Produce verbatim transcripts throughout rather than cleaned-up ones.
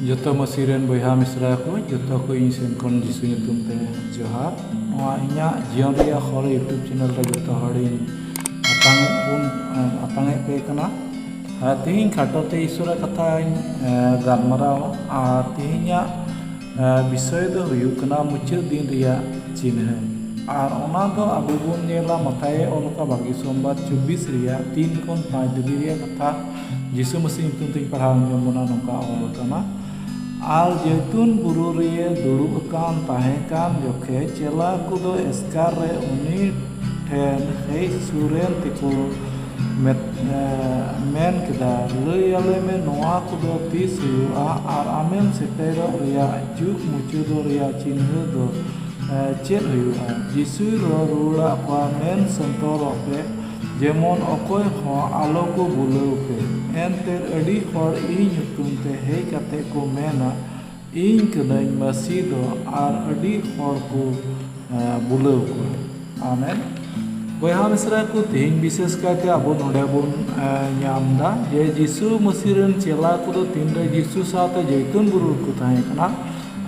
ᱡᱚᱛᱚ ᱢᱟᱹᱥᱤ ᱨᱮᱱ ᱵᱚᱭᱦᱟ ᱢᱤᱥᱨᱟ ᱠᱚ, ᱡᱚᱛᱚ ᱠᱚ ᱤᱧ ᱥᱮᱱ ᱠᱷᱚᱱ ᱡᱤᱥᱩ ᱧᱩᱛᱩᱢ ᱛᱮ ᱡᱚᱦᱟᱨ᱾ ᱱᱚᱣᱟ ᱤᱧᱟᱹᱜ ᱡᱤᱭᱚᱱ ᱨᱮᱭᱟᱜ ᱦᱚᱨ YouTube channel ᱨᱮ ᱡᱚᱛᱚ ᱦᱚᱲᱤᱧ ᱟᱛᱟᱝ ᱮᱫ ᱵᱚᱱ, ᱟᱛᱟᱝ ᱮᱫ ᱯᱮ ᱠᱟᱱᱟ᱾ ᱟᱨ ᱛᱮᱦᱮᱧ ᱠᱷᱟᱴᱚ ᱛᱮ ᱤᱥᱚᱨᱟᱜ ᱠᱟᱛᱷᱟᱧ, ᱮ, ᱜᱟᱞᱢᱟᱨᱟᱣᱟ᱾ ᱟᱨ ᱛᱮᱦᱮᱧᱟᱜ, ᱮ, ᱵᱤᱥᱚᱭ ᱫᱚ ᱦᱩᱭᱩᱜ ᱠᱟᱱᱟ ᱢᱩᱪᱟᱹᱫ ᱫᱤᱱ ᱨᱮᱭᱟᱜ ᱪᱤᱱᱦᱟᱹ᱾ ᱟᱨ ᱚᱱᱟ ᱫᱚ ᱟᱵᱚ ᱵᱚᱱ ᱧᱮᱞᱟ ᱢᱟᱛᱟᱭᱮ ᱚᱞ ᱟᱠᱟᱫ ᱵᱟᱜᱤ ᱥᱚᱢᱵᱟᱫ ᱪᱚᱵᱵᱤᱥ ᱨᱮᱭᱟᱜ ᱛᱤᱱ ᱠᱷᱚᱱ ᱯᱟᱸᱪ ᱫᱷᱟᱹᱵᱤᱡ ᱨᱮᱭᱟᱜ ᱠᱟᱛᱷᱟ᱾ ᱡᱤᱥᱩ ᱢᱟᱹᱥᱤ ᱧᱩᱛᱩᱢ ᱛᱮᱧ ᱯᱟᱲᱦᱟᱣ ᱟᱸᱡᱚᱢ ᱵᱚᱱᱟ, ᱱᱚᱝᱠᱟ ᱚᱞ ᱟᱠᱟᱱᱟ, ᱟᱨ ᱡᱮᱭᱛᱩᱱ ᱵᱩᱨᱩ ᱨᱮ ᱫᱩᱲᱩᱵ ᱟᱠᱟᱱ ᱛᱟᱦᱮᱸ ᱠᱟᱱ ᱡᱚᱠᱷᱮᱡ ᱪᱮᱞᱟ ᱠᱚᱫᱚ ᱮᱥᱠᱟᱨ ᱨᱮ ᱩᱱᱤ ᱴᱷᱮᱱ ᱦᱮᱡ ᱥᱩᱨᱮᱱ ᱛᱮᱠᱚ ᱢᱮᱛ-, ᱮ, ᱢᱮᱱ ᱠᱮᱫᱟ, ᱞᱟᱹᱭ ᱟᱞᱮ ᱢᱮ, ᱱᱚᱣᱟ ᱠᱚᱫᱚ ᱛᱤᱥ ᱦᱩᱭᱩᱜᱼᱟ? ᱟᱨ ᱟᱢᱮᱢ ᱥᱮᱴᱮᱨᱚᱜ ᱨᱮᱭᱟᱜ ᱡᱩᱜᱽ ᱢᱩᱪᱟᱹᱫᱚᱜ ᱨᱮᱭᱟᱜ ᱪᱤᱱᱦᱟᱹ ᱫᱚ, ᱮ, ᱪᱮᱫ ᱦᱩᱭᱩᱜᱼᱟ? ᱡᱤᱥᱩᱭ ᱨᱚᱲ ᱨᱩᱣᱟᱹᱲᱟᱫ ᱠᱚᱣᱟ, ᱢᱮᱱ ᱥᱚᱱᱛᱚᱨᱚᱜ ᱯᱮ, ᱡᱮᱢᱚᱱ ᱚᱠᱚᱭ ᱦᱚᱸ ᱟᱞᱚ ᱠᱚ ᱵᱩᱞᱟᱹᱣ ᱯᱮ᱾ ᱮᱱᱛᱮ ᱟᱹᱰᱤ ᱦᱚᱲ ᱤᱧ ᱧᱩᱛᱩᱢ ᱛᱮ ᱦᱮᱡ ᱠᱟᱛᱮ ᱠᱚ ᱢᱮᱱᱟ, ᱤᱧ ᱠᱟᱹᱱᱟᱹᱧ ᱢᱟᱹᱥᱤ ᱫᱚ, ᱟᱨ ᱟᱹᱰᱤ ᱦᱚᱲ ᱠᱚ, ᱮ, ᱵᱩᱞᱟᱹᱣ ᱠᱚᱣᱟ᱾ ᱟᱢᱮᱱ᱾ ᱵᱚᱭᱦᱟ ᱢᱤᱥᱨᱟ ᱠᱚ, ᱛᱮᱦᱮᱧ ᱵᱤᱥᱮᱥ ᱠᱟᱭᱛᱮ ᱟᱵᱚ ᱱᱚᱰᱮ ᱵᱚᱱ, ᱮ, ᱧᱟᱢ ᱮᱫᱟ ᱡᱮ ᱡᱤᱥᱩ ᱢᱟᱹᱥᱤ ᱨᱮᱱ ᱪᱮᱞᱟ ᱠᱚᱫᱚ ᱛᱤᱱᱨᱮ ᱡᱤᱥᱩ ᱥᱟᱶᱛᱮ ᱡᱮᱭᱛᱩᱱ ᱵᱩᱨᱩ ᱨᱮᱠᱚ ᱛᱟᱦᱮᱸ ᱠᱟᱱᱟ,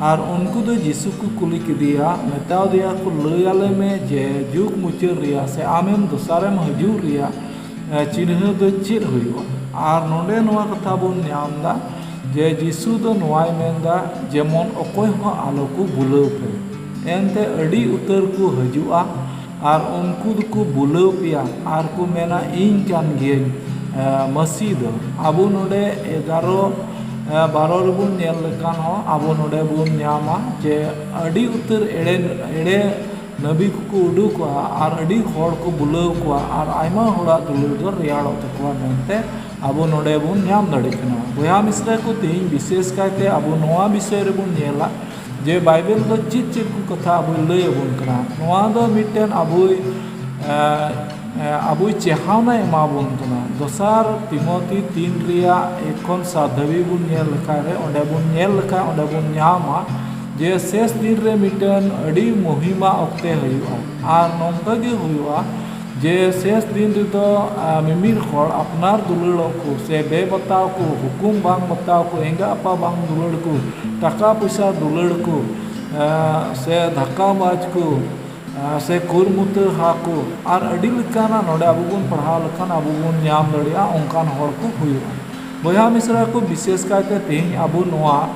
ᱟᱨ ᱩᱱᱠᱩ ᱫᱚ ᱡᱤᱥᱩ ᱠᱚ ᱠᱩᱞᱤ ᱠᱮᱫᱮᱭᱟ, ᱢᱮᱛᱟᱣ ᱫᱮᱭᱟ ᱠᱚ, ᱞᱟᱹᱭ ᱟᱞᱮ ᱢᱮ ᱡᱮ ᱡᱩᱜᱽ ᱢᱩᱪᱟᱹᱫ ᱨᱮᱭᱟᱜ ᱥᱮ ᱟᱢᱮᱢ ᱫᱚᱥᱟᱨᱮᱢ ᱦᱤᱡᱩᱜ ᱨᱮᱭᱟᱜ, ᱮ, ᱪᱤᱱᱦᱟᱹ ᱫᱚ ᱪᱮᱫ ᱦᱩᱭᱩᱜᱼᱟ? ᱟᱨ ᱱᱚᱰᱮ ᱱᱚᱣᱟ ᱠᱟᱛᱷᱟ ᱵᱚᱱ ᱧᱟᱢ ᱮᱫᱟ ᱡᱮ ᱡᱤᱥᱩ ᱫᱚ ᱱᱚᱣᱟᱭ ᱢᱮᱱᱫᱟ, ᱡᱮᱢᱚᱱ ᱚᱠᱚᱭ ᱦᱚᱸ ᱟᱞᱚ ᱠᱚ ᱵᱩᱞᱟᱹᱣ ᱯᱮ᱾ ᱮᱱᱛᱮ ᱟᱹᱰᱤ ᱩᱛᱟᱹᱨ ᱠᱚ ᱦᱤᱡᱩᱜᱼᱟ ᱟᱨ ᱩᱱᱠᱩ ᱫᱚᱠᱚ ᱵᱩᱞᱟᱹᱣ ᱯᱮᱭᱟ ᱟᱨ ᱠᱚ ᱢᱮᱱᱟ, ᱤᱧ ᱠᱟᱱ ᱜᱤᱭᱟᱹᱧ, ᱮ, ᱢᱟᱹᱥᱤ ᱫᱚ᱾ ᱟᱵᱚ ᱱᱚᱰᱮ ᱮᱜᱟᱨᱚ, ᱮ, ᱵᱟᱨᱚ ᱨᱮᱵᱚᱱ ᱧᱮᱞ ᱞᱮᱠᱷᱟᱱ ᱦᱚᱸ ᱟᱵᱚ ᱱᱚᱰᱮ ᱵᱚᱱ ᱧᱟᱢᱟ ᱡᱮ ᱟᱹᱰᱤ ᱩᱛᱟᱹᱨ ᱮᱲᱮ, ᱮᱲᱮ ᱱᱟᱹᱵᱤ ᱠᱚᱠᱚ ᱩᱰᱩᱠᱚᱜᱼᱟ ᱟᱨ ᱟᱹᱰᱤ ᱦᱚᱲ ᱠᱚ ᱵᱩᱞᱟᱹᱣ ᱠᱚᱣᱟ ᱟᱨ ᱟᱭᱢᱟ ᱦᱚᱲᱟᱜ ᱫᱩᱞᱟᱹᱲ ᱫᱚ ᱨᱮᱭᱟᱲᱚᱜ ᱛᱟᱠᱚᱣᱟ ᱢᱮᱱᱛᱮ ᱟᱵᱚ ᱱᱚᱰᱮ ᱵᱚᱱ ᱧᱟᱢ ᱫᱟᱲᱮᱭᱟᱜ ᱠᱟᱱᱟ᱾ ᱵᱚᱭᱦᱟ ᱢᱤᱥᱨᱟ ᱠᱚ, ᱛᱮᱦᱮᱧ ᱵᱤᱥᱮᱥ ᱠᱟᱭᱛᱮ ᱟᱵᱚ ᱱᱚᱣᱟ ᱵᱤᱥᱚᱭ ᱨᱮᱵᱚᱱ ᱧᱮᱞᱟ ᱡᱮ ᱵᱟᱭᱵᱮᱞ ᱫᱚ ᱪᱮᱫ ᱪᱮᱫ ᱠᱚ ᱠᱟᱛᱷᱟ ᱟᱵᱚᱭ ᱞᱟᱹᱭ ᱟᱵᱚᱱ ᱠᱟᱱᱟ᱾ ᱱᱚᱣᱟ ᱫᱚ ᱢᱤᱫᱴᱮᱱ ᱟᱵᱚᱭ, ᱮ, ᱮ, ᱟᱵᱚᱭ ᱪᱮᱦᱟᱣᱱᱟᱭ ᱮᱢᱟ ᱵᱚᱱ ᱠᱟᱱᱟ᱾ ᱫᱚᱥᱟᱨ ᱛᱤᱢᱚᱛᱤ ᱛᱤᱱ ᱨᱮᱭᱟᱜ ᱮᱠ ᱠᱷᱚᱱ ᱥᱟᱛ ᱫᱷᱟᱹᱵᱤᱡ ᱵᱚᱱ ᱧᱮᱞ ᱞᱮᱠᱷᱟᱱ ᱨᱮ, ᱚᱸᱰᱮ ᱵᱚᱱ ᱧᱮᱞ ᱞᱮᱠᱷᱟᱱ ᱚᱸᱰᱮ ᱵᱚᱱ ᱧᱟᱢᱟ ᱡᱮ ᱥᱮᱥ ᱫᱤᱱ ᱨᱮ ᱢᱤᱫᱴᱮᱱ ᱟᱹᱰᱤ ᱢᱚᱦᱤᱢᱟ ᱚᱠᱛᱮ ᱦᱩᱭᱩᱜᱼᱟ᱾ ᱟᱨ ᱱᱚᱝᱠᱟ ᱜᱮ ᱦᱩᱭᱩᱜᱼᱟ ᱡᱮ ᱥᱮᱥ ᱫᱤᱱ ᱨᱮᱫᱚ ᱢᱤᱢᱤᱫ ᱦᱚᱲ ᱟᱯᱱᱟᱨ ᱫᱩᱞᱟᱹᱲᱚᱜ ᱠᱚ ᱥᱮ ᱵᱮ ᱵᱟᱛᱟᱣ ᱠᱚ, ᱦᱩᱠᱩᱢ ᱵᱟᱝ ᱵᱟᱛᱟᱣ ᱠᱚ, ᱮᱸᱜᱟ ᱟᱯᱟ ᱵᱟᱝ ᱫᱩᱞᱟᱹᱲ ᱠᱚ, ᱴᱟᱠᱟ ᱯᱚᱭᱥᱟ ᱫᱩᱞᱟᱹᱲ ᱠᱚ, ᱥᱮ ᱫᱷᱟᱠᱟ ᱵᱟᱡᱽ ᱠᱚ, ᱥᱮ ᱠᱩᱨᱢᱩᱛᱟᱹ ᱦᱟ ᱠᱚ, ᱟᱨ ᱟᱹᱰᱤ ᱞᱮᱠᱟᱱᱟᱜ ᱱᱚᱰᱮ ᱟᱵᱚ ᱵᱚᱱ ᱯᱟᱲᱦᱟᱣ ᱞᱮᱠᱷᱟᱱ ᱟᱵᱚ ᱵᱚᱱ ᱧᱟᱢ ᱫᱟᱲᱮᱭᱟᱜᱼᱟ, ᱚᱱᱠᱟᱱ ᱦᱚᱲ ᱠᱚ ᱦᱩᱭᱩᱜᱼᱟ᱾ ᱵᱚᱭᱦᱟ ᱢᱤᱥᱨᱟ ᱠᱚ, ᱵᱤᱥᱮᱥ ᱠᱟᱭᱛᱮ ᱛᱮᱦᱮᱧ ᱟᱵᱚ ᱱᱚᱣᱟ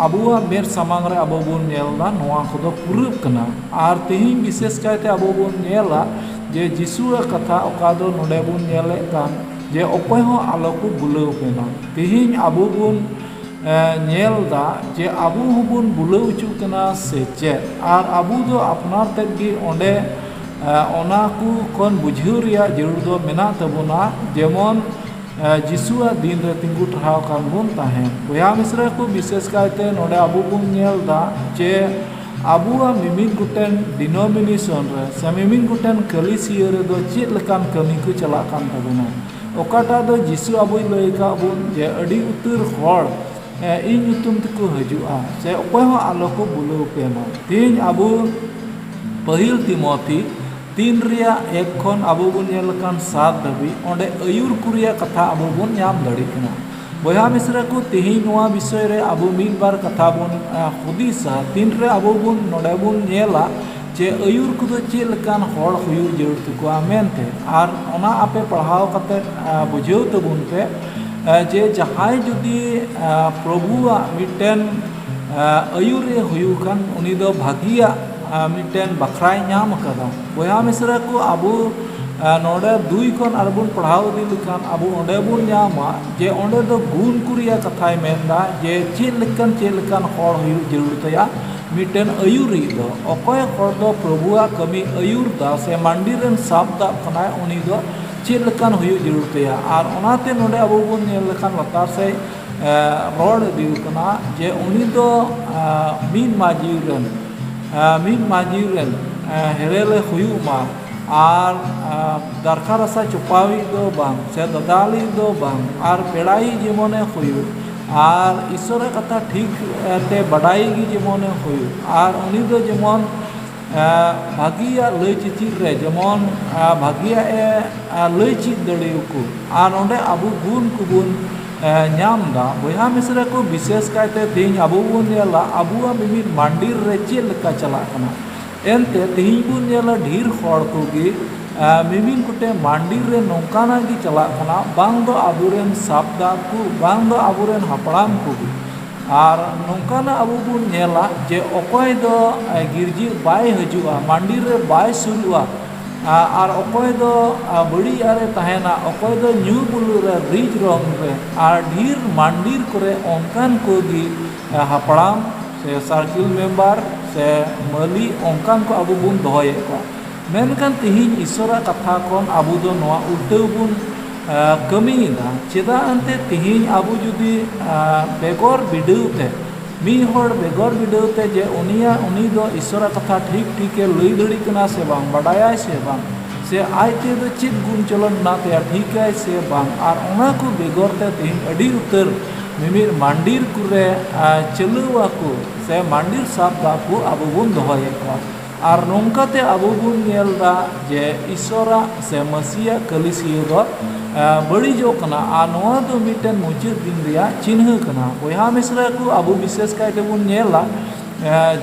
ᱟᱵᱚᱣᱟᱜ ᱢᱮᱫ ᱥᱟᱢᱟᱝ ᱨᱮ ᱟᱵᱚ ᱵᱚᱱ ᱧᱮᱞ ᱮᱫᱟ, ᱱᱚᱣᱟ ᱠᱚᱫᱚ ᱯᱩᱨᱟᱹᱜ ᱠᱟᱱᱟ᱾ ᱟᱨ ᱛᱮᱦᱮᱧ ᱵᱤᱥᱮᱥ ᱠᱟᱭᱛᱮ ᱟᱵᱚ ᱵᱚᱱ ᱧᱮᱞᱟ ᱡᱮ ᱡᱤᱥᱩᱣᱟᱜ ᱠᱟᱛᱷᱟ, ᱚᱠᱟ ᱫᱚ ᱱᱚᱰᱮ ᱵᱚᱱ ᱧᱮᱞᱮᱫ ᱠᱟᱱ ᱡᱮ ᱚᱠᱚᱭ ᱦᱚᱸ ᱟᱞᱚ ᱠᱚ ᱵᱩᱞᱟᱹᱣ ᱯᱮ ᱢᱟ᱾ ᱛᱮᱦᱮᱧ ᱟᱵᱚ ᱵᱚᱱ ᱧᱮᱞ ᱮᱫᱟ ᱡᱮ ᱟᱵᱚ ᱦᱚᱸᱵᱚᱱ ᱵᱩᱞᱟᱹᱣ ᱦᱚᱪᱚᱜ ᱠᱟᱱᱟ ᱥᱮ ᱪᱮᱫ? ᱟᱨ ᱟᱵᱚ ᱫᱚ ᱟᱯᱱᱟᱨ ᱛᱮᱫ ᱜᱮ ᱚᱸᱰᱮ ᱚᱱᱟ ᱠᱚ ᱠᱷᱚᱱ ᱵᱩᱡᱷᱟᱹᱣ ᱨᱮᱭᱟᱜ ᱡᱟᱹᱨᱩᱲ ᱫᱚ ᱢᱮᱱᱟᱜ ᱛᱟᱵᱚᱱᱟ, ᱡᱮᱢᱚᱱ ᱡᱤᱥᱩᱣᱟᱜ ᱫᱤᱱ ᱨᱮ ᱛᱤᱸᱜᱩ ᱴᱟᱨᱦᱟᱣ ᱠᱟᱱ ᱵᱚᱱ ᱛᱟᱦᱮᱸ᱾ ᱵᱚᱭᱦᱟ ᱢᱤᱥᱨᱟ ᱠᱚ, ᱵᱤᱥᱮᱥ ᱠᱟᱭᱛᱮ ᱱᱚᱰᱮ ᱟᱵᱚ ᱵᱚᱱ ᱧᱮᱞ ᱮᱫᱟ ᱡᱮ ᱟᱵᱚᱣᱟᱜ ᱢᱤᱢᱤᱫ ᱜᱚᱴᱮᱱ denomination ᱨᱮ ᱥᱮ ᱢᱤᱢᱤᱫ ᱜᱚᱴᱮᱱ ᱠᱟᱹᱞᱤᱥᱤᱭᱟᱹ ᱨᱮᱫᱚ ᱪᱮᱫ ᱞᱮᱠᱟᱱ ᱠᱟᱹᱢᱤ ᱠᱚ ᱪᱟᱞᱟᱜ ᱠᱟᱱ ᱛᱟᱵᱚᱱᱟ, ᱚᱠᱟᱴᱟᱜ ᱫᱚ ᱡᱤᱥᱩ ᱟᱵᱚᱭ ᱞᱟᱹᱭ ᱟᱠᱟᱫ ᱵᱚᱱ ᱡᱮ ᱟᱹᱰᱤ ᱩᱛᱟᱹᱨ ᱦᱚᱲ ᱤᱧ ᱧᱩᱛᱩᱢ ᱛᱮᱠᱚ ᱦᱤᱡᱩᱜᱼᱟ, ᱥᱮ ᱚᱠᱚᱭ ᱦᱚᱸ ᱟᱞᱚ ᱠᱚ ᱵᱩᱞᱟᱹᱣ ᱯᱮ ᱢᱟ᱾ ᱛᱮᱦᱮᱧ ᱟᱵᱚ ᱯᱟᱹᱦᱤᱞ ᱛᱤᱢᱚᱛᱷᱤ ᱛᱤᱱ ᱨᱮᱭᱟᱜ ᱮᱠ ᱠᱷᱚᱱ ᱟᱵᱚ ᱵᱚᱱ ᱧᱮᱞ ᱞᱮᱠᱷᱟᱱ ᱥᱟᱛ ᱫᱷᱟᱹᱵᱤᱡ ᱚᱸᱰᱮ ᱟᱹᱭᱩᱨ ᱠᱚ ᱨᱮᱭᱟᱜ ᱠᱟᱛᱷᱟ ᱟᱵᱚ ᱵᱚᱱ ᱧᱟᱢ ᱫᱟᱲᱮᱭᱟᱜ ᱠᱟᱱᱟ᱾ ᱵᱚᱭᱦᱟ ᱢᱤᱥᱨᱟ ᱠᱚ, ᱛᱮᱦᱮᱧ ᱱᱚᱣᱟ ᱵᱤᱥᱚᱭ ᱨᱮ ᱟᱵᱚ ᱢᱤᱫ ᱵᱟᱨ ᱠᱟᱛᱷᱟ ᱵᱚᱱ ᱦᱩᱫᱤᱥᱟ᱾ ᱛᱤᱱ ᱨᱮ ᱟᱵᱚ ᱵᱚᱱ ᱱᱚᱰᱮ ᱵᱚᱱ ᱧᱮᱞᱟ ᱡᱮ ᱟᱹᱭᱩᱨ ᱠᱚᱫᱚ ᱪᱮᱫ ᱞᱮᱠᱟᱱ ᱦᱚᱲ ᱦᱩᱭᱩᱜ ᱡᱟᱹᱨᱩᱲ ᱛᱟᱠᱚᱣᱟ ᱢᱮᱱᱛᱮ, ᱟᱨ ᱚᱱᱟ ᱟᱯᱮ ᱯᱟᱲᱦᱟᱣ ᱠᱟᱛᱮ ᱵᱩᱡᱷᱟᱹᱣ ᱛᱟᱵᱚᱱ ᱯᱮ ᱡᱮ ᱡᱟᱦᱟᱸᱭ ᱡᱩᱫᱤ ᱯᱨᱚᱵᱷᱩᱣᱟᱜ ᱢᱤᱫᱴᱮᱱ ᱟᱹᱭᱩᱨ ᱮ ᱦᱩᱭᱩᱜ ᱠᱷᱟᱱ ᱩᱱᱤ ᱫᱚ ᱵᱷᱟᱹᱜᱤᱭᱟᱜ ᱢᱤᱫᱴᱮᱱ ᱵᱟᱠᱷᱨᱟᱭ ᱧᱟᱢ ᱟᱠᱟᱫᱟ᱾ ᱵᱚᱭᱦᱟ ᱢᱤᱥᱨᱟ ᱠᱚ, ᱟᱵᱚ ᱱᱚᱰᱮ ᱫᱩᱭ ᱠᱷᱚᱱ ᱟᱨᱵᱚᱱ ᱯᱟᱲᱦᱟᱣ ᱤᱫᱤ ᱞᱮᱠᱷᱟᱱ ᱟᱵᱚ ᱚᱸᱰᱮ ᱵᱚᱱ ᱧᱟᱢᱟ ᱡᱮ ᱚᱸᱰᱮ ᱫᱚ ᱜᱩᱱ ᱠᱚ ᱨᱮᱭᱟᱜ ᱠᱟᱛᱷᱟᱭ ᱢᱮᱱᱫᱟ ᱡᱮ ᱪᱮᱫ ᱞᱮᱠᱟᱱ ᱪᱮᱫ ᱞᱮᱠᱟᱱ ᱦᱚᱲ ᱦᱩᱭᱩᱜ ᱡᱟᱹᱨᱩᱲ ᱛᱟᱭᱟ ᱢᱤᱫᱴᱮᱱ ᱟᱹᱭᱩᱨᱤᱡ ᱫᱚ᱾ ᱚᱠᱚᱭ ᱦᱚᱲ ᱫᱚ ᱯᱨᱚᱵᱷᱩᱣᱟᱜ ᱠᱟᱹᱢᱤ ᱟᱹᱭᱩᱨ ᱫᱟ ᱥᱮ ᱢᱟᱹᱱᱰᱤ ᱨᱮᱱ ᱥᱟᱵ ᱫᱟᱜ ᱠᱟᱱᱟᱭ, ᱩᱱᱤ ᱫᱚ ᱪᱮᱫ ᱞᱮᱠᱟᱱ ᱦᱩᱭᱩᱜ ᱡᱟᱹᱨᱩᱲ ᱛᱟᱭᱟ? ᱟᱨ ᱚᱱᱟᱛᱮ ᱱᱚᱰᱮ ᱟᱵᱚ ᱵᱚᱱ ᱧᱮᱞ ᱞᱮᱠᱷᱟᱱ ᱞᱟᱛᱟᱨ ᱥᱮᱫ ᱨᱚᱲ ᱤᱫᱤ ᱠᱟᱱᱟ ᱡᱮ ᱩᱱᱤ ᱫᱚ ᱢᱤᱫ ᱢᱟᱹᱡᱷᱤ ᱨᱮᱱ ᱢᱤᱫ ᱢᱟᱹᱡᱷᱤ ᱨᱮᱱ ᱦᱮᱨᱮᱞᱮ ᱦᱩᱭᱩᱜ ᱢᱟ, ᱟᱨ ᱫᱟᱨᱠᱷᱟ ᱨᱟᱥᱟ ᱪᱚᱯᱟᱣᱤᱡ ᱫᱚ ᱵᱟᱝ ᱥᱮ ᱫᱟᱫᱟᱞᱤᱡ ᱫᱚ ᱵᱟᱝ ᱟᱨ ᱯᱮᱲᱟᱭᱤᱡ ᱡᱮᱢᱚᱱᱮ ᱦᱩᱭᱩᱜ, ᱟᱨ ᱤᱥᱚᱨᱟᱜ ᱠᱟᱛᱷᱟ ᱴᱷᱤᱠ ᱛᱮ ᱵᱟᱰᱟᱭᱤᱡ ᱜᱮ ᱡᱮᱢᱚᱱᱮ ᱦᱩᱭᱩᱜ, ᱟᱨ ᱩᱱᱤ ᱫᱚ ᱡᱮᱢᱚᱱ ᱵᱷᱟᱹᱜᱤᱭᱟᱜ ᱞᱟᱹᱭ ᱪᱮᱪᱮᱫ ᱨᱮ ᱡᱮᱢᱚᱱ ᱵᱷᱟᱹᱜᱤᱭᱟᱜ ᱮ ᱞᱟᱹᱭ ᱪᱮᱫ ᱫᱟᱲᱮᱭᱟᱠᱚ᱾ ᱟᱨ ᱱᱚᱰᱮ ᱟᱵᱚ ᱜᱩᱱ ᱠᱚᱵᱚᱱ ᱧᱟᱢ ᱮᱫᱟ᱾ ᱵᱚᱭᱦᱟ ᱢᱤᱥᱨᱟ ᱠᱚ, ᱵᱤᱥᱮᱥ ᱠᱟᱭᱛᱮ ᱛᱮᱦᱮᱧ ᱟᱵᱚ ᱵᱚᱱ ᱧᱮᱞᱟ ᱟᱵᱚᱣᱟᱜ ᱢᱤᱢᱤᱫ ᱢᱟᱱᱰᱤᱨ ᱨᱮ ᱪᱮᱫ ᱞᱮᱠᱟ ᱪᱟᱞᱟᱜ ᱠᱟᱱᱟ᱾ ᱮᱱᱛᱮ ᱛᱮᱦᱮᱧ ᱵᱚᱱ ᱧᱮᱞᱟ ᱰᱷᱮᱨ ᱦᱚᱲ ᱠᱚᱜᱮ ᱢᱤᱢᱤᱫ ᱜᱚᱴᱮᱡ ᱢᱟᱱᱰᱤᱨ ᱨᱮ ᱱᱚᱝᱠᱟᱱᱟᱜ ᱜᱮ ᱪᱟᱞᱟᱜ ᱠᱟᱱᱟ, ᱵᱟᱝ ᱫᱚ ᱟᱵᱚᱨᱮᱱ ᱥᱟᱯ ᱫᱟᱜ ᱠᱚ, ᱵᱟᱝ ᱫᱚ ᱟᱵᱚᱨᱮᱱ ᱦᱟᱯᱲᱟᱢ ᱠᱚᱜᱮ᱾ ᱟᱨ ᱱᱚᱝᱠᱟᱱᱟᱜ ᱟᱵᱚ ᱵᱚᱱ ᱧᱮᱞᱟ ᱡᱮ ᱚᱠᱚᱭ ᱫᱚ ᱜᱤᱨᱡᱟᱹ ᱵᱟᱭ ᱦᱤᱡᱩᱜᱼᱟ, ᱢᱟᱱᱰᱤᱨ ᱨᱮ ᱵᱟᱭ ᱥᱩᱨᱩᱜᱼᱟ, ᱟᱨ ᱚᱠᱚᱭ ᱫᱚ ᱵᱟᱹᱲᱤᱡ ᱟᱜ ᱨᱮ ᱛᱟᱦᱮᱱᱟ, ᱚᱠᱚᱭ ᱫᱚ ᱧᱩ ᱵᱩᱞᱩᱜ ᱨᱮ, ᱨᱤᱡ ᱨᱚᱝ ᱨᱮ, ᱟᱨ ᱰᱷᱮᱨ ᱢᱟᱱᱰᱤᱨ ᱠᱚᱨᱮ ᱚᱱᱠᱟᱱ ᱠᱚᱜᱮ ᱦᱟᱯᱲᱟᱢ ᱥᱮ ᱥᱟᱨᱠᱮᱞ ᱢᱮᱢᱵᱟᱨ ᱥᱮ ᱢᱟᱹᱞᱤ ᱚᱱᱠᱟᱱ ᱠᱚ ᱟᱵᱚ ᱵᱚᱱ ᱫᱚᱦᱚᱭᱮᱫ ᱠᱚᱣᱟ᱾ ᱢᱮᱱᱠᱷᱟᱱ ᱛᱮᱦᱮᱧ ᱤᱥᱚᱨᱟᱜ ᱠᱟᱛᱷᱟ ᱠᱷᱚᱱ ᱟᱵᱚ ᱫᱚ ᱱᱚᱣᱟ ᱩᱞᱴᱟᱹᱣ ᱵᱚᱱ ᱠᱟᱹᱢᱤᱭᱮᱫᱟ᱾ ᱪᱮᱫᱟᱜ ᱮᱱᱛᱮ ᱛᱮᱦᱮᱧ ᱟᱵᱚ ᱡᱩᱫᱤ ᱵᱮᱜᱚᱨ ᱵᱤᱰᱟᱹᱣ ᱛᱮ, ᱢᱤᱫ ᱦᱚᱲ ᱵᱮᱜᱚᱨ ᱵᱤᱰᱟᱹᱣ ᱛᱮ ᱡᱮ ᱩᱱᱤᱭᱟᱜ, ᱩᱱᱤ ᱫᱚ ᱤᱥᱚᱨᱟᱜ ᱠᱟᱛᱷᱟ ᱴᱷᱤᱠ ᱴᱷᱤᱠ ᱮ ᱞᱟᱹᱭ ᱫᱟᱲᱮᱭᱟᱜ ᱠᱟᱱᱟ ᱥᱮ ᱵᱟᱝ, ᱵᱟᱰᱟᱭᱟᱭ ᱥᱮ ᱵᱟᱝ, ᱥᱮ ᱟᱡ ᱛᱮ ᱫᱚ ᱪᱮᱫ ᱜᱩᱱ ᱪᱚᱞᱚᱱ ᱢᱮᱱᱟᱜ ᱛᱟᱭᱟ, ᱴᱷᱤᱠᱟᱭ ᱥᱮ ᱵᱟᱝ, ᱟᱨ ᱚᱱᱟ ᱠᱚ ᱵᱮᱜᱚᱨ ᱛᱮ ᱛᱮᱦᱮᱧ ᱟᱹᱰᱤ ᱩᱛᱟᱹᱨ ᱢᱤᱢᱤᱫ ᱢᱟᱱᱰᱤᱨ ᱠᱚᱨᱮ ᱪᱟᱹᱞᱩᱣᱟᱠᱚ ᱥᱮ ᱢᱟᱱᱰᱤᱨ ᱥᱟᱵ ᱫᱟᱠᱚ ᱟᱵᱚ ᱵᱚᱱ ᱫᱚᱦᱚᱭᱮᱫ ᱠᱚᱣᱟ᱾ ᱟᱨ ᱱᱚᱝᱠᱟᱛᱮ ᱟᱵᱚ ᱵᱚᱱ ᱧᱮᱞ ᱮᱫᱟ ᱡᱮ ᱤᱥᱚᱨᱟᱜ ᱥᱮ ᱢᱟᱹᱥᱤᱭᱟᱜ ᱠᱟᱹᱞᱤᱥᱤᱭᱟᱹ ᱫᱚ ᱵᱟᱹᱲᱤᱡᱚᱜ ᱠᱟᱱᱟ᱾ ᱟᱨ ᱱᱚᱣᱟ ᱫᱚ ᱢᱤᱫᱴᱮᱱ ᱢᱩᱪᱟᱹᱫ ᱫᱤᱱ ᱨᱮᱭᱟᱜ ᱪᱤᱱᱦᱟᱹ ᱠᱟᱱᱟ᱾ ᱵᱚᱭᱦᱟ ᱢᱤᱥᱨᱟ ᱠᱚ, ᱟᱵᱚ ᱵᱤᱥᱮᱥ ᱠᱟᱭ ᱛᱮᱵᱚᱱ ᱧᱮᱞᱟ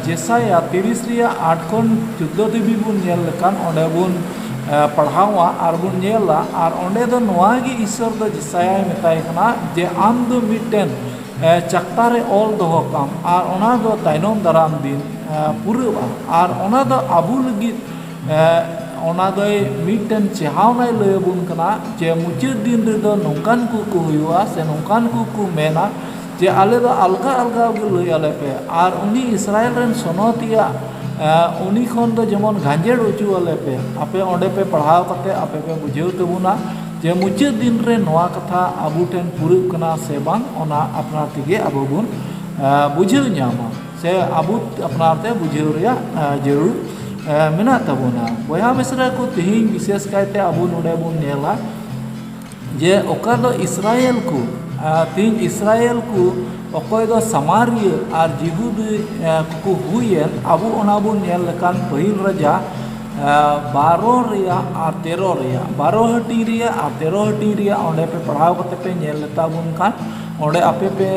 ᱡᱮᱥᱟᱭᱟ ᱛᱤᱨᱤᱥ ᱨᱮᱭᱟᱜ ᱟᱴ ᱠᱷᱚᱱ ᱪᱳᱫᱽᱫᱳ ᱫᱷᱟᱹᱵᱤᱡ ᱵᱚᱱ ᱧᱮᱞ ᱞᱮᱠᱷᱟᱱ, ᱚᱸᱰᱮ ᱵᱚᱱ ᱯᱟᱲᱦᱟᱣᱟ ᱟᱨ ᱵᱚᱱ ᱧᱮᱞᱟ᱾ ᱟᱨ ᱚᱸᱰᱮ ᱫᱚ ᱱᱚᱣᱟ ᱜᱮ ᱤᱥᱚᱨ ᱫᱚ ᱡᱮᱥᱟᱭᱟᱭ ᱢᱮᱛᱟᱭ ᱠᱟᱱᱟ ᱡᱮ ᱟᱢ ᱫᱚ ᱢᱤᱫᱴᱮᱱ ᱪᱟᱠᱛᱟ ᱨᱮ ᱚᱞ ᱫᱚᱦᱚ ᱠᱟᱢ, ᱟᱨ ᱚᱱᱟ ᱫᱚ ᱛᱟᱭᱱᱚᱢ ᱫᱟᱨᱟᱢ ᱫᱤᱱ ᱯᱩᱨᱟᱹᱜᱼᱟ᱾ ᱟᱨ ᱚᱱᱟ ᱫᱚ ᱟᱵᱚ ᱞᱟᱹᱜᱤᱫ ᱚᱱᱟ ᱫᱚᱭ ᱢᱤᱫᱴᱮᱱ ᱪᱮᱦᱟᱣᱱᱟᱭ ᱞᱟᱹᱭ ᱟᱵᱚᱱ ᱠᱟᱱᱟ ᱡᱮ ᱢᱩᱪᱟᱹᱫ ᱫᱤᱱ ᱨᱮᱫᱚ ᱱᱚᱝᱠᱟᱱ ᱠᱚ ᱠᱚ ᱦᱩᱭᱩᱜᱼᱟ ᱥᱮ ᱱᱚᱝᱠᱟᱱ ᱠᱚ ᱠᱚ ᱢᱮᱱᱟ ᱡᱮ ᱟᱞᱮ ᱫᱚ ᱟᱞᱜᱟ ᱟᱞᱜᱟ ᱜᱮ ᱞᱟᱹᱭ ᱟᱞᱮ ᱯᱮ, ᱟᱨ ᱩᱱᱤ ᱤᱥᱨᱟᱭᱮᱞ ᱨᱮᱱ ᱥᱚᱱᱚᱛᱤᱭᱟᱹ ᱩᱱᱤ ᱠᱷᱚᱱ ᱫᱚ ᱡᱮᱢᱚᱱ ᱜᱟᱸᱡᱮᱲ ᱦᱚᱪᱚ ᱟᱞᱮ ᱯᱮ᱾ ᱟᱯᱮ ᱚᱸᱰᱮ ᱯᱮ ᱯᱟᱲᱦᱟᱣ ᱠᱟᱛᱮ ᱟᱯᱮ ᱯᱮ ᱵᱩᱡᱷᱟᱹᱣ ᱛᱟᱵᱚᱱᱟ ᱡᱮ ᱢᱩᱪᱟᱹᱫ ᱫᱤᱱ ᱨᱮ ᱱᱚᱣᱟ ᱠᱟᱛᱷᱟ ᱟᱵᱚ ᱴᱷᱮᱱ ᱯᱩᱨᱟᱹᱜ ᱠᱟᱱᱟ ᱥᱮ ᱵᱟᱝ, ᱚᱱᱟ ᱟᱯᱱᱟᱨ ᱛᱮᱜᱮ ᱟᱵᱚ ᱵᱚᱱ ᱵᱩᱡᱷᱟᱹᱣ ᱧᱟᱢᱟ ᱥᱮ ᱟᱵᱚ ᱟᱯᱱᱟᱨ ᱛᱮ ᱵᱩᱡᱷᱟᱹᱣ ᱨᱮᱭᱟᱜ ᱡᱟᱹᱨᱩᱲ ᱢᱮᱱᱟᱜ ᱛᱟᱵᱚᱱᱟ᱾ ᱵᱚᱭᱦᱟ ᱢᱤᱥᱨᱟ ᱠᱚ, ᱛᱮᱦᱮᱧ ᱵᱤᱥᱮᱥ ᱠᱟᱭᱛᱮ ᱟᱵᱚ ᱱᱚᱰᱮ ᱵᱚᱱ ᱧᱮᱞᱟ ᱡᱮ ᱚᱠᱟ ᱫᱚ ᱤᱥᱨᱟᱭᱮᱞ ᱠᱚ ᱛᱮᱦᱮᱧ ᱤᱥᱨᱟᱭᱮᱞ ᱠᱚ ᱚᱠᱚᱭ ᱫᱚ ᱥᱟᱢᱟᱨᱤᱭᱟᱹ ᱟᱨ ᱡᱤᱦᱩᱫᱤ ᱠᱚᱠᱚ ᱦᱩᱭᱮᱱ, ᱟᱵᱚ ᱚᱱᱟ ᱵᱚᱱ ᱧᱮᱞ ᱞᱮᱠᱷᱟᱱ ᱯᱟᱹᱦᱤᱞ ᱨᱟᱡᱟ ᱵᱟᱨᱚ ᱨᱮᱭᱟᱜ ᱟᱨ ᱛᱮᱨᱚ ᱨᱮᱭᱟᱜ, ᱵᱟᱨᱚ ᱦᱟᱹᱴᱤᱧ ᱨᱮᱭᱟᱜ ᱟᱨ ᱛᱮᱨᱚ ᱦᱟᱹᱴᱤᱧ ᱨᱮᱭᱟᱜ ᱚᱸᱰᱮ ᱯᱮ ᱯᱟᱲᱦᱟᱣ ᱠᱟᱛᱮ ᱯᱮ ᱧᱮᱞ ᱞᱮᱛᱟ ᱵᱚᱱ ᱠᱷᱟᱱ, ᱚᱸᱰᱮ ᱟᱯᱮ ᱯᱮ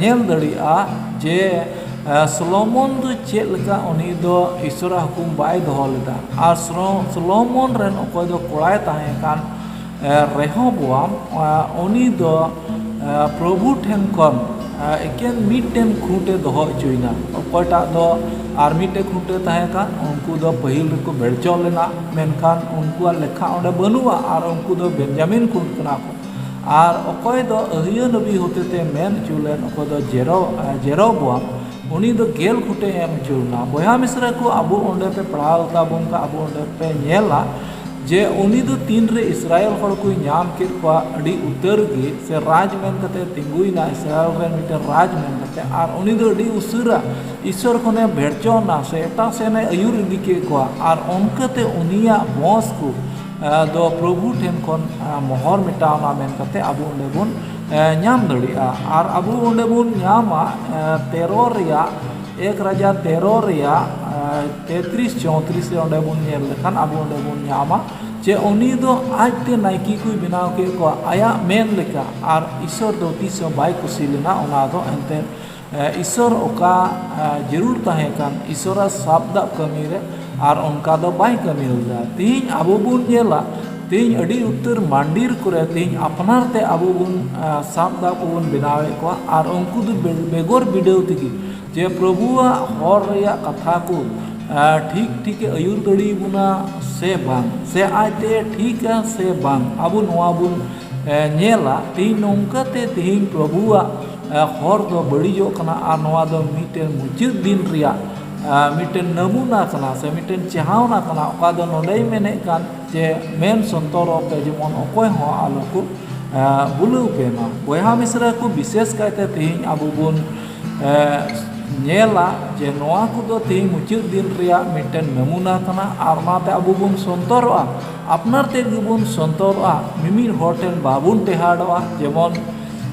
ᱧᱮᱞ ᱫᱟᱲᱮᱭᱟᱜᱼᱟ ᱡᱮ ᱥᱚᱞᱚᱢᱚᱱ ᱫᱚ ᱪᱮᱫ ᱞᱮᱠᱟ ᱩᱱᱤ ᱫᱚ ᱤᱥᱚᱨᱟᱜ ᱦᱩᱠᱩᱢ ᱵᱟᱭ ᱫᱚᱦᱚ ᱞᱮᱫᱟ᱾ ᱟᱨ ᱥᱚᱞᱚᱢᱚᱱ ᱨᱮᱱ ᱚᱠᱚᱭ ᱫᱚ ᱠᱚᱲᱟᱭ ᱛᱟᱦᱮᱸ ᱠᱟᱱ ᱨᱮᱦᱚᱵᱚᱣᱟᱢ, ᱩᱱᱤ ᱫᱚ ᱯᱨᱚᱵᱷᱩ ᱴᱷᱮᱱ ᱠᱷᱚᱱ ᱮᱠᱮᱱ ᱢᱤᱫᱴᱮᱱ ᱠᱷᱩᱸᱴᱮ ᱫᱚᱦᱚ ᱦᱚᱪᱚᱭᱮᱱᱟ᱾ ᱚᱠᱚᱭᱴᱟᱜ ᱫᱚ ᱟᱨ ᱢᱤᱫᱴᱮᱱ ᱠᱷᱩᱸᱴᱮ ᱛᱟᱦᱮᱸ ᱠᱟᱱ, ᱩᱱᱠᱩ ᱫᱚ ᱯᱟᱹᱦᱤᱞ ᱨᱮᱠᱚ ᱵᱷᱮᱲᱪᱚ ᱞᱮᱱᱟ, ᱢᱮᱱᱠᱷᱟᱱ ᱩᱱᱠᱩᱣᱟᱜ ᱞᱮᱠᱷᱟ ᱚᱸᱰᱮ ᱵᱟᱹᱱᱩᱜᱼᱟ, ᱟᱨ ᱩᱱᱠᱩ ᱫᱚ ᱵᱮᱱᱡᱟᱢᱤᱱ ᱠᱷᱩᱸᱴ ᱠᱟᱱᱟ ᱠᱚ᱾ ᱟᱨ ᱚᱠᱚᱭ ᱫᱚ ᱟᱹᱦᱤᱭᱟᱹ ᱱᱚᱵᱤ ᱦᱚᱛᱮᱛᱮ ᱢᱮᱱ ᱦᱚᱪᱚ ᱞᱮᱱ, ᱚᱠᱚᱭ ᱫᱚ ᱡᱮᱨᱚ ᱡᱮᱨᱚᱵᱚᱣᱟᱢ, ᱩᱱᱤ ᱫᱚ ᱜᱮᱞ ᱠᱷᱩᱸᱴᱮ ᱮᱢ ᱦᱚᱪᱚ ᱞᱮᱱᱟ᱾ ᱵᱚᱭᱦᱟ ᱢᱤᱥᱨᱟ ᱠᱚ, ᱟᱵᱚ ᱚᱸᱰᱮ ᱯᱮ ᱯᱟᱲᱦᱟᱣ ᱛᱟᱵᱚᱱ ᱠᱷᱟᱱ, ᱟᱵᱚ ᱚᱸᱰᱮ ᱯᱮ ᱧᱮᱞᱟ ᱡᱮ ᱩᱱᱤ ᱫᱚ ᱛᱤᱱᱨᱮ ᱤᱥᱨᱟᱭᱮᱞ ᱦᱚᱲ ᱠᱚᱭ ᱧᱟᱢ ᱠᱮᱫ ᱠᱚᱣᱟ, ᱟᱹᱰᱤ ᱩᱛᱟᱹᱨ ᱜᱮ ᱥᱮ ᱨᱟᱡᱽ ᱢᱮᱱ ᱠᱟᱛᱮ ᱛᱤᱸᱜᱩᱭᱮᱱᱟ, ᱤᱥᱨᱟᱭᱮᱞ ᱨᱮᱱ ᱢᱤᱫᱴᱮᱱ ᱨᱟᱡᱽ ᱢᱮᱱ ᱠᱟᱛᱮ, ᱟᱨ ᱩᱱᱤ ᱫᱚ ᱟᱹᱰᱤ ᱩᱥᱟᱹᱨᱟ ᱤᱥᱚᱨ ᱠᱷᱚᱱᱮ ᱵᱷᱮᱲᱪᱚᱱᱟ ᱥᱮ ᱮᱴᱟᱜ ᱥᱮᱱᱮ ᱟᱹᱭᱩᱨ ᱤᱫᱤ ᱠᱮᱫ ᱠᱚᱣᱟ, ᱟᱨ ᱚᱱᱠᱟᱛᱮ ᱩᱱᱤᱭᱟᱜ ᱵᱚᱸᱥ ᱠᱚ ᱫᱚ ᱯᱨᱚᱵᱷᱩ ᱴᱷᱮᱱ ᱠᱷᱚᱱ ᱢᱚᱦᱚᱨ ᱢᱮᱴᱟᱣᱱᱟ ᱢᱮᱱ ᱠᱟᱛᱮ ᱟᱵᱚ ᱚᱸᱰᱮ ᱵᱚᱱ ᱧᱟᱢ ᱫᱟᱲᱮᱭᱟᱜᱼᱟ᱾ ᱟᱨ ᱟᱵᱚ ᱚᱸᱰᱮ ᱵᱚᱱ ᱧᱟᱢᱟ ᱛᱮᱨᱚ ᱨᱮᱭᱟᱜ, ᱮᱠ ᱨᱟᱡᱟ ᱛᱮᱨᱚ ᱨᱮᱭᱟᱜ ᱛᱮᱛᱨᱤᱥ ᱪᱳᱛᱨᱤᱥ ᱨᱮ ᱚᱸᱰᱮ ᱵᱚᱱ ᱧᱮᱞ ᱞᱮᱠᱷᱟᱱ ᱟᱵᱚ ᱚᱸᱰᱮ ᱵᱚᱱ ᱧᱟᱢᱟ ᱡᱮ ᱩᱱᱤ ᱫᱚ ᱟᱡᱛᱮ ᱱᱟᱭᱠᱮ ᱠᱚᱭ ᱵᱮᱱᱟᱣ ᱠᱮᱫ ᱠᱚᱣᱟ ᱟᱭᱟᱜ ᱢᱮᱱ ᱞᱮᱠᱟ, ᱟᱨ ᱤᱥᱚᱨ ᱫᱚ ᱛᱤᱥ ᱦᱚᱸ ᱵᱟᱭ ᱠᱩᱥᱤ ᱞᱮᱱᱟ᱾ ᱚᱱᱟ ᱫᱚ ᱮᱱᱛᱮ ᱤᱥᱚᱨ ᱚᱠᱟ ᱡᱟᱹᱨᱩᱲ ᱛᱟᱦᱮᱸ ᱠᱟᱱ ᱤᱥᱚᱨᱟᱜ ᱥᱟᱵ ᱫᱟᱵ ᱠᱟᱹᱢᱤ ᱨᱮ, ᱟᱨ ᱚᱱᱠᱟ ᱫᱚ ᱵᱟᱭ ᱠᱟᱹᱢᱤ ᱞᱮᱫᱟ᱾ ᱛᱮᱦᱮᱧ ᱟᱵᱚ ᱵᱚᱱ ᱧᱮᱞᱟ, ᱛᱮᱦᱮᱧ ᱟᱹᱰᱤ ᱩᱛᱟᱹᱨ ᱢᱟᱱᱰᱤᱨ ᱠᱚᱨᱮ ᱛᱮᱦᱮᱧ ᱟᱯᱱᱟᱨ ᱛᱮ ᱟᱵᱚ ᱵᱚᱱ ᱥᱟᱵ ᱫᱟᱵ ᱠᱚᱵᱚᱱ ᱵᱮᱱᱟᱣᱮᱫ ᱠᱚᱣᱟ, ᱟᱨ ᱩᱱᱠᱩ ᱫᱚ ᱵᱮ- ᱵᱮᱜᱚᱨ ᱵᱤᱰᱟᱹᱣ ᱛᱮᱜᱮ ᱡᱮ ᱯᱨᱚᱵᱷᱩᱣᱟᱜ ᱦᱚᱨ ᱨᱮᱭᱟᱜ ᱠᱟᱛᱷᱟ ᱠᱚ ᱴᱷᱤᱠ ᱴᱷᱤᱠᱮ ᱟᱹᱭᱩᱨ ᱫᱟᱲᱮᱭᱟᱵᱚᱱᱟ ᱥᱮ ᱵᱟᱝ, ᱥᱮ ᱟᱡᱛᱮ ᱴᱷᱤᱠᱟ ᱥᱮ ᱵᱟᱝ, ᱟᱵᱚ ᱱᱚᱣᱟ ᱵᱚᱱ ᱧᱮᱞᱟ᱾ ᱛᱮᱦᱮᱧ ᱱᱚᱝᱠᱟᱛᱮ ᱛᱮᱦᱮᱧ ᱯᱨᱚᱵᱷᱩᱣᱟᱜ ᱦᱚᱨ ᱫᱚ ᱵᱟᱹᱲᱤᱡᱚᱜ ᱠᱟᱱᱟ, ᱟᱨ ᱱᱚᱣᱟ ᱫᱚ ᱢᱤᱫᱴᱮᱱ ᱢᱩᱪᱟᱹᱫ ᱫᱤᱱ ᱨᱮᱭᱟᱜ ᱢᱤᱫᱴᱮᱱ ᱱᱟᱢᱩᱱᱟ ᱠᱟᱱᱟ ᱥᱮ ᱢᱤᱫᱴᱮᱱ ᱪᱮᱦᱟᱣᱱᱟ ᱠᱟᱱᱟ, ᱚᱠᱟ ᱫᱚ ᱱᱚᱰᱮᱭ ᱢᱮᱱᱮᱫ ᱠᱟᱱ ᱡᱮ ᱢᱮᱱ ᱥᱚᱱᱛᱚᱨᱚᱜ ᱯᱮ, ᱡᱮᱢᱚᱱ ᱚᱠᱚᱭ ᱦᱚᱸ ᱟᱞᱚ ᱠᱚ ᱵᱩᱞᱟᱹᱣ ᱯᱮ ᱢᱟ᱾ ᱵᱚᱭᱦᱟ ᱢᱤᱥᱨᱟ ᱠᱚ, ᱵᱤᱥᱮᱥ ᱠᱟᱭᱛᱮ ᱛᱮᱦᱮᱧ ᱟᱵᱚ ᱵᱚᱱ ᱧᱮᱞᱟ ᱡᱮ ᱱᱚᱣᱟ ᱠᱚᱫᱚ ᱛᱮᱦᱮᱧ ᱢᱩᱪᱟᱹᱫ ᱫᱤᱱ ᱨᱮᱭᱟᱜ ᱢᱤᱫᱴᱮᱱ ᱱᱟᱢᱩᱱᱟ ᱠᱟᱱᱟ, ᱟᱨ ᱚᱱᱟᱛᱮ ᱟᱵᱚ ᱵᱚᱱ ᱥᱚᱱᱛᱚᱨᱚᱜᱼᱟ, ᱟᱯᱱᱟᱨ ᱛᱮᱫ ᱜᱮᱵᱚᱱ ᱥᱚᱱᱛᱚᱨᱚᱜᱼᱟ, ᱢᱤᱢᱤᱫ ᱦᱚᱲ ᱴᱷᱮᱱ ᱵᱟᱵᱚᱱ ᱴᱮᱦᱟᱰᱚᱜᱼᱟ᱾ ᱡᱮᱢᱚᱱ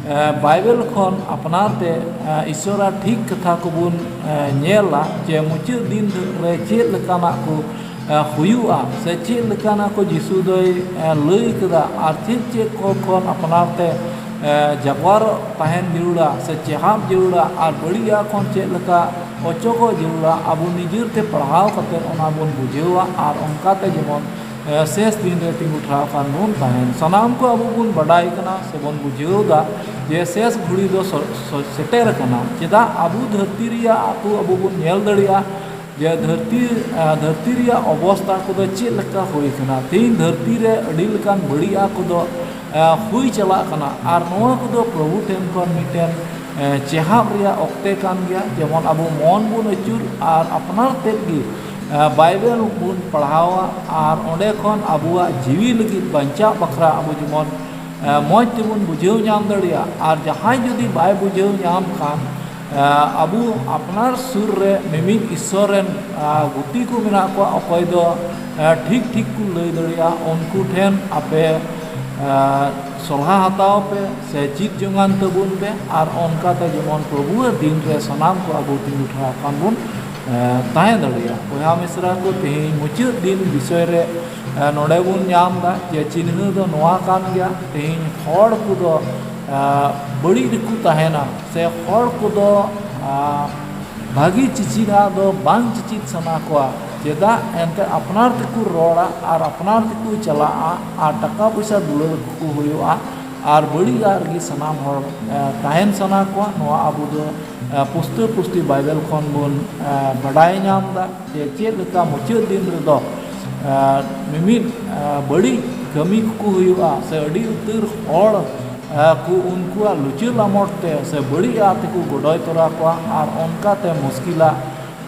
ᱮ, ᱵᱟᱭᱵᱮᱞ ᱠᱷᱚᱱ ᱟᱯᱱᱟᱨ ᱛᱮ, ᱮ, ᱤᱥᱚᱨᱟᱜ ᱴᱷᱤᱠ ᱠᱟᱛᱷᱟ ᱠᱚᱵᱚᱱ, ᱮ, ᱧᱮᱞᱟ ᱡᱮ ᱢᱩᱪᱟᱹᱫ ᱫᱤᱱ ᱨᱮ ᱪᱮᱫ ᱞᱮᱠᱟᱱᱟᱜ ᱠᱚ, ᱮ, ᱦᱩᱭᱩᱜᱼᱟ, ᱥᱮ ᱪᱮᱫ ᱞᱮᱠᱟᱱᱟᱜ ᱠᱚ ᱡᱤᱥᱩ ᱫᱚᱭ, ᱮ, ᱞᱟᱹᱭ ᱠᱟᱫᱟ, ᱟᱨ ᱪᱮᱫ ᱪᱮᱫ ᱠᱚ ᱠᱷᱚᱱ ᱟᱯᱱᱟᱨ ᱛᱮ, ᱮ, ᱡᱟᱜᱽᱣᱟᱨᱚᱜ ᱛᱟᱦᱮᱱ ᱡᱟᱹᱨᱩᱲᱟ ᱥᱮ ᱪᱮᱦᱟᱵ ᱡᱟᱹᱨᱩᱲᱟ, ᱟᱨ ᱵᱟᱹᱲᱤᱡᱟᱜ ᱠᱷᱚᱱ ᱪᱮᱫ ᱞᱮᱠᱟ ᱚᱪᱚᱜᱚᱜ ᱡᱟᱹᱨᱩᱲᱟ, ᱟᱵᱚ ᱱᱤᱡᱮᱨ ᱛᱮ ᱯᱟᱲᱦᱟᱣ ᱠᱟᱛᱮ ᱚᱱᱟ ᱵᱚᱱ ᱵᱩᱡᱷᱟᱹᱣᱟ ᱟᱨ ᱚᱱᱠᱟᱛᱮ ᱡᱮᱢᱚᱱ, ᱮ, ᱥᱮᱥ ᱫᱤᱱ ᱨᱮ ᱛᱤᱸᱜᱩ ᱴᱷᱟᱶ ᱠᱷᱟᱱ ᱵᱚᱱ ᱛᱟᱦᱮᱱ᱾ ᱥᱟᱱᱟᱢ ᱠᱚ ᱟᱵᱚ ᱵᱚᱱ ᱵᱟᱰᱟᱭ ᱠᱟᱱᱟ ᱥᱮᱵᱚᱱ ᱵᱩᱡᱷᱟᱹᱣ ᱮᱫᱟ ᱡᱮ ᱥᱮᱥ ᱜᱷᱩᱲᱤ ᱫᱚ ᱥᱚ-, ᱥᱚ-, ᱥᱮᱴᱮᱨ ᱟᱠᱟᱱᱟ᱾ ᱪᱮᱫᱟᱜ ᱟᱵᱚ ᱫᱷᱟᱹᱨᱛᱤ ᱨᱮᱭᱟᱜ ᱟᱹᱛᱩ ᱟᱵᱚ ᱵᱚᱱ ᱧᱮᱞ ᱫᱟᱲᱮᱭᱟᱜᱼᱟ ᱡᱮ ᱫᱷᱟᱹᱨᱛᱤ, ᱮ, ᱫᱷᱟᱹᱨᱛᱤ ᱨᱮᱭᱟᱜ ᱚᱵᱚᱥᱛᱟ ᱠᱚᱫᱚ ᱪᱮᱫ ᱞᱮᱠᱟ ᱦᱩᱭ ᱠᱟᱱᱟ? ᱛᱮᱦᱮᱧ ᱫᱷᱟᱹᱨᱛᱤ ᱨᱮ ᱟᱹᱰᱤ ᱞᱮᱠᱟᱱ ᱵᱟᱹᱲᱤᱡᱟᱜ ᱠᱚᱫᱚ, ᱮ, ᱦᱩᱭ ᱪᱟᱞᱟᱜ ᱠᱟᱱᱟ, ᱟᱨ ᱱᱚᱣᱟ ᱠᱚᱫᱚ ᱯᱨᱚᱵᱷᱩ ᱴᱷᱮᱱ ᱠᱷᱚᱱ ᱢᱤᱫᱴᱮᱱ, ᱮ, ᱪᱮᱦᱟᱵ ᱨᱮᱭᱟᱜ ᱚᱠᱛᱮ ᱠᱟᱱ ᱜᱮᱭᱟ᱾ ᱡᱮᱢᱚᱱ ᱟᱵᱚ ᱢᱚᱱ ᱵᱚᱱ ᱟᱹᱪᱩᱨ ᱟᱨ ᱟᱯᱱᱟᱨ ᱛᱮᱫ ᱜᱮ, ᱮ, ᱵᱟᱭᱵᱮᱞ ᱵᱚᱱ ᱯᱟᱲᱦᱟᱣᱟ, ᱟᱨ ᱚᱸᱰᱮ ᱠᱷᱚᱱ ᱟᱵᱚᱣᱟᱜ ᱡᱤᱣᱤ ᱞᱟᱹᱜᱤᱫ ᱵᱟᱧᱪᱟᱣ ᱵᱟᱠᱷᱨᱟ ᱟᱵᱚ ᱡᱮᱢᱚᱱ, ᱮ, ᱢᱚᱡᱽ ᱛᱮᱵᱚᱱ ᱵᱩᱡᱷᱟᱹᱣ ᱧᱟᱢ ᱫᱟᱲᱮᱭᱟᱜᱼᱟ᱾ ᱟᱨ ᱡᱟᱦᱟᱸᱭ ᱡᱩᱫᱤ ᱵᱟᱭ ᱵᱩᱡᱷᱟᱹᱣ ᱧᱟᱢ ᱠᱷᱟᱱ, ᱮ, ᱟᱵᱚ ᱟᱯᱱᱟᱨ ᱥᱩᱨ ᱨᱮ ᱢᱤᱢᱤᱫ ᱤᱥᱥᱚᱨ ᱨᱮᱱ, ᱮ, ᱜᱩᱛᱤ ᱠᱚ ᱢᱮᱱᱟᱜ ᱠᱚᱣᱟ, ᱚᱠᱚᱭ ᱫᱚ, ᱮ, ᱴᱷᱤᱠ ᱴᱷᱤᱠ ᱠᱚ ᱞᱟᱹᱭ ᱫᱟᱲᱮᱭᱟᱜᱼᱟ, ᱩᱱᱠᱩ ᱴᱷᱮᱱ ᱟᱯᱮ, ᱮ, ᱥᱚᱞᱦᱟ ᱦᱟᱛᱟᱣ ᱯᱮ ᱥᱮ ᱪᱮᱫ ᱡᱚᱝᱟᱱ ᱛᱟᱵᱚᱱ ᱯᱮ, ᱟᱨ ᱚᱱᱠᱟᱛᱮ ᱡᱮᱢᱚᱱ ᱯᱨᱚᱵᱷᱩᱣᱟᱜ ᱫᱤᱱ ᱨᱮ ᱥᱟᱱᱟᱢ ᱠᱚ ᱟᱵᱚ ᱛᱤᱸᱜᱩ ᱴᱷᱟᱶ ᱠᱷᱚᱱ ᱵᱚᱱ, ᱮ, ᱛᱟᱦᱮᱸ ᱫᱟᱲᱮᱭᱟᱜᱼᱟ᱾ ᱵᱚᱭᱦᱟ ᱢᱤᱥᱨᱟ ᱠᱚ, ᱛᱮᱦᱮᱧ ᱢᱩᱪᱟᱹᱫ ᱫᱤᱱ ᱵᱤᱥᱚᱭ ᱨᱮ, ᱮ, ᱱᱚᱰᱮ ᱵᱚᱱ ᱧᱟᱢ ᱮᱫᱟ ᱡᱮ ᱪᱤᱱᱦᱟᱹ ᱫᱚ ᱱᱚᱣᱟ ᱠᱟᱱ ᱜᱮᱭᱟ᱾ ᱛᱮᱦᱮᱧ ᱦᱚᱲ ᱠᱚᱫᱚ, ᱮ, ᱵᱟᱹᱲᱤᱡ ᱨᱮᱠᱚ ᱛᱟᱦᱮᱱᱟ, ᱥᱮ ᱦᱚᱲ ᱠᱚᱫᱚ, ᱮ, ᱵᱷᱟᱹᱜᱤ ᱪᱤᱪᱤᱫᱟᱜ ᱫᱚ ᱵᱟᱝ ᱪᱤᱪᱤᱫ ᱥᱟᱱᱟ ᱠᱚᱣᱟ᱾ ᱪᱮᱫᱟᱜ? ᱮᱱᱛᱮ ᱟᱯᱱᱟᱨ ᱛᱮᱠᱚ ᱨᱚᱲᱟ ᱟᱨ ᱟᱯᱱᱟᱨ ᱛᱮᱠᱚ ᱪᱟᱞᱟᱜᱼᱟ ᱟᱨ ᱴᱟᱠᱟ ᱯᱚᱭᱥᱟ ᱫᱩᱞᱟᱹᱲ ᱠᱚ ᱦᱩᱭᱩᱜᱼᱟ, ᱟᱨ ᱵᱟᱹᱲᱤᱡᱟᱜ ᱨᱮᱜᱮ ᱥᱟᱱᱟᱢ ᱦᱚᱲ, ᱮ, ᱛᱟᱦᱮᱱ ᱥᱟᱱᱟ ᱠᱚᱣᱟ᱾ ᱱᱚᱣᱟ ᱟᱵᱚ ᱫᱚ, ᱮ, ᱯᱩᱥᱴᱟᱹ ᱯᱩᱥᱴᱤ ᱵᱟᱭᱵᱮᱞ ᱠᱷᱚᱱ ᱵᱚᱱ, ᱮ, ᱵᱟᱰᱟᱭ ᱧᱟᱢ ᱮᱫᱟ ᱡᱮ ᱪᱮᱫ ᱞᱮᱠᱟ ᱢᱩᱪᱟᱹᱫ ᱫᱤᱱ ᱨᱮᱫᱚ, ᱮ, ᱢᱤᱢᱤᱫ, ᱮ, ᱵᱟᱹᱲᱤᱡ ᱠᱟᱹᱢᱤ ᱠᱚᱠᱚ ᱦᱩᱭᱩᱜᱼᱟ, ᱥᱮ ᱟᱹᱰᱤ ᱩᱛᱟᱹᱨ ᱦᱚᱲ, ᱮ, ᱠᱚ ᱩᱱᱠᱩᱣᱟᱜ ᱞᱩᱪᱟᱹ ᱞᱟᱢᱚᱴ ᱛᱮ ᱥᱮ ᱵᱟᱹᱲᱤᱡ ᱟᱜ ᱛᱮᱠᱚ ᱜᱚᱰᱚᱭ ᱛᱚᱨᱟ ᱠᱚᱣᱟ, ᱟᱨ ᱚᱱᱠᱟᱛᱮ ᱢᱩᱥᱠᱤᱞᱟᱜ,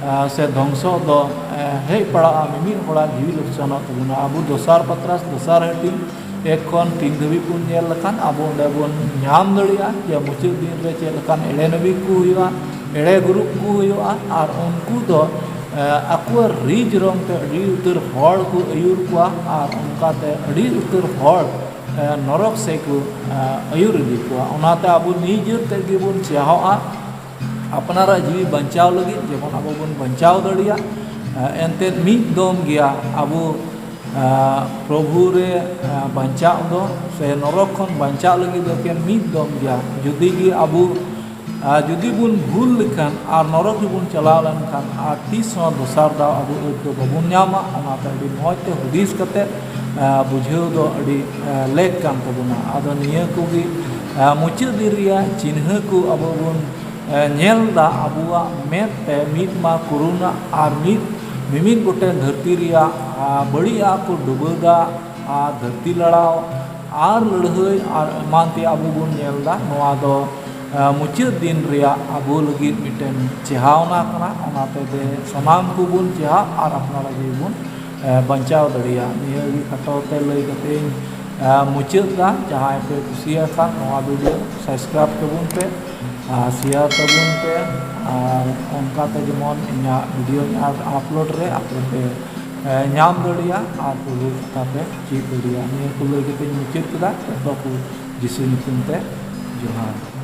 ᱮ, ᱥᱮ ᱫᱷᱚᱝᱥᱚ ᱫᱚ, ᱮ, ᱦᱮᱡ ᱯᱟᱲᱟᱜᱼᱟ, ᱢᱤᱢᱤᱫ ᱦᱚᱲᱟᱜ ᱡᱤᱣᱤ ᱞᱚᱠᱥᱟᱱᱚᱜ ᱛᱟᱵᱚᱱᱟ᱾ ᱟᱵᱚ ᱫᱚᱥᱟᱨ ᱯᱟᱛᱨᱟᱥ ᱫᱚᱥᱟᱨ ᱦᱟᱹᱴᱤᱧ ᱮᱠ ᱠᱷᱚᱱ ᱛᱤᱱ ᱫᱷᱟᱹᱵᱤᱡ ᱵᱚᱱ ᱧᱮᱞ ᱞᱮᱠᱷᱟᱱ, ᱟᱵᱚ ᱚᱸᱰᱮ ᱵᱚᱱ ᱧᱟᱢ ᱫᱟᱲᱮᱭᱟᱜᱼᱟ ᱡᱮ ᱢᱩᱪᱟᱹᱫ ᱫᱤᱱ ᱨᱮ ᱪᱮᱫ ᱞᱮᱠᱟᱱ ᱮᱲᱮ ᱱᱚᱵᱤ ᱠᱚ ᱦᱩᱭᱩᱜᱼᱟ, ᱮᱲᱮ ᱜᱩᱨᱩ ᱠᱚ ᱦᱩᱭᱩᱜᱼᱟ, ᱟᱨ ᱩᱱᱠᱩ ᱫᱚ, ᱮ, ᱟᱠᱚᱣᱟᱜ ᱨᱤᱡ ᱨᱚᱝ ᱛᱮ ᱟᱹᱰᱤ ᱩᱛᱟᱹᱨ ᱦᱚᱲ ᱠᱚ ᱟᱹᱭᱩᱨ ᱠᱚᱣᱟ, ᱟᱨ ᱚᱱᱠᱟᱛᱮ ᱟᱹᱰᱤ ᱩᱛᱟᱹᱨ ᱦᱚᱲ ᱱᱚᱨᱚᱠ ᱥᱮᱫ ᱠᱚ ᱟᱹᱭᱩᱨ ᱤᱫᱤ ᱠᱚᱣᱟ᱾ ᱚᱱᱟᱛᱮ ᱟᱵᱚ ᱱᱤᱡᱮᱨ ᱛᱮᱜᱮ ᱵᱚᱱ ᱪᱮᱦᱟᱣᱜᱼᱟ ᱟᱯᱱᱟᱨᱟᱜ ᱡᱤᱣᱤ ᱵᱟᱧᱪᱟᱣ ᱞᱟᱹᱜᱤᱫ, ᱡᱮᱢᱚᱱ ᱟᱵᱚ ᱵᱚᱱ ᱵᱟᱧᱪᱟᱣ ᱫᱟᱲᱮᱭᱟᱜ᱾ ᱮᱱᱛᱮᱫ ᱢᱤᱫ ᱫᱚᱢ ᱜᱮᱭᱟ ᱟᱵᱚ ᱯᱨᱚᱵᱷᱩ ᱨᱮ ᱵᱟᱧᱪᱟᱜ ᱫᱚ, ᱥᱮ ᱱᱚᱨᱚᱠ ᱠᱷᱚᱱ ᱵᱟᱧᱪᱟᱜ ᱞᱟᱹᱜᱤᱫ ᱫᱚ ᱮᱠᱮᱱ ᱢᱤᱫ ᱫᱚᱢ ᱜᱮᱭᱟ᱾ ᱡᱩᱫᱤ ᱜᱮ ᱟᱵᱚ ᱟᱨ ᱡᱩᱫᱤ ᱵᱚᱱ ᱵᱷᱩᱞ ᱞᱮᱠᱷᱟᱱ ᱟᱨ ᱱᱚᱨᱚᱠ ᱨᱮᱵᱚᱱ ᱪᱟᱞᱟᱣ ᱞᱮᱱᱠᱷᱟᱱ ᱟᱨ ᱛᱤᱥ ᱦᱚᱸ ᱫᱚᱥᱟᱨ ᱫᱷᱟᱣ ᱟᱵᱚ ᱟᱹᱭᱠᱟᱹᱣ ᱵᱟᱵᱚᱱ ᱧᱟᱢᱟ᱾ ᱚᱱᱟᱛᱮ ᱟᱹᱰᱤ ᱢᱚᱡᱽ ᱛᱮ ᱦᱩᱫᱤᱥ ᱠᱟᱛᱮ ᱵᱩᱡᱷᱟᱹᱣ ᱫᱚ ᱟᱹᱰᱤ ᱞᱮᱠ ᱠᱟᱱ ᱛᱟᱵᱚᱱᱟ᱾ ᱟᱫᱚ ᱱᱤᱭᱟᱹ ᱠᱚᱜᱮ ᱢᱩᱪᱟᱹᱫ ᱫᱤᱱ ᱨᱮᱭᱟᱜ ᱪᱤᱱᱦᱟᱹ ᱠᱚ ᱟᱵᱚ ᱵᱚᱱ ᱧᱮᱞ ᱮᱫᱟ ᱟᱵᱚᱣᱟᱜ ᱢᱮᱫ ᱛᱮ, ᱢᱤᱫ ᱢᱟ ᱠᱳᱨᱳᱱᱟ ᱟᱨ ᱢᱤᱫ ᱢᱤᱢᱤᱫ ᱜᱚᱴᱮᱱ ᱫᱷᱟᱹᱨᱛᱤ ᱨᱮᱭᱟᱜ ᱵᱟᱹᱲᱤᱡ ᱟᱜ ᱠᱚ ᱰᱩᱵᱟᱹᱣ ᱮᱫᱟ ᱟᱨ ᱫᱷᱟᱹᱨᱛᱤ ᱞᱟᱲᱟᱣ ᱟᱨ ᱞᱟᱹᱲᱦᱟᱹᱭ ᱟᱨ ᱮᱢᱟᱱ ᱛᱮᱭᱟᱜ ᱟᱵᱚ ᱵᱚᱱ ᱧᱮᱞ ᱮᱫᱟ᱾ ᱱᱚᱣᱟ ᱫᱚ ᱢᱩᱪᱟᱹᱫ ᱫᱤᱱ ᱨᱮᱭᱟᱜ ᱟᱵᱚ ᱞᱟᱹᱜᱤᱫ ᱢᱤᱫᱴᱮᱱ ᱪᱮᱦᱟᱣᱱᱟ ᱠᱟᱱᱟ᱾ ᱚᱱᱟᱛᱮ ᱫᱮ ᱥᱟᱱᱟᱢ ᱠᱚᱵᱚᱱ ᱪᱮᱦᱟᱜ ᱟᱨ ᱟᱯᱱᱟᱨᱟᱜ ᱡᱤᱣᱤ ᱵᱚᱱ ᱵᱟᱧᱪᱟᱣ ᱫᱟᱲᱮᱭᱟᱜ᱾ ᱱᱤᱭᱟᱹ ᱜᱮ ᱠᱷᱟᱴᱚ ᱛᱮ ᱞᱟᱹᱭ ᱠᱟᱛᱮ ᱤᱧ ᱢᱩᱪᱟᱹᱫ ᱮᱫᱟ᱾ ᱡᱟᱦᱟᱸᱭ ᱯᱮ ᱠᱩᱥᱤᱭᱟᱜ ᱠᱷᱟᱱ ᱱᱚᱣᱟ ᱵᱷᱤᱰᱤᱭᱳ ᱥᱟᱵᱥᱠᱨᱟᱭᱤᱵᱽ ᱛᱟᱵᱚᱱ ᱯᱮ ᱟᱨ ᱥᱮᱭᱟᱨ ᱛᱟᱵᱚᱱ ᱯᱮ, ᱟᱨ ᱚᱱᱠᱟᱛᱮ ᱡᱮᱢᱚᱱ ᱤᱧᱟᱹᱜ ᱵᱷᱤᱰᱤᱭᱳ ᱟᱯᱞᱳᱰ ᱨᱮ ᱟᱯᱮ ᱯᱮ ᱧᱟᱢ ᱫᱟᱲᱮᱭᱟᱜ ᱟᱨ ᱯᱨᱚᱵᱷᱩ ᱠᱟᱛᱷᱟ ᱯᱮ ᱪᱮᱫ ᱫᱟᱲᱮᱭᱟᱜ᱾ ᱱᱤᱭᱟᱹ ᱠᱚ ᱞᱟᱹᱭ ᱠᱟᱛᱮᱧ ᱢᱩᱪᱟᱹᱫ ᱠᱮᱫᱟ᱾ ᱡᱚᱛᱚ ᱠᱚ ᱡᱤᱥᱩ ᱧᱩᱛᱩᱢ ᱛᱮ ᱡᱚᱦᱟᱨ᱾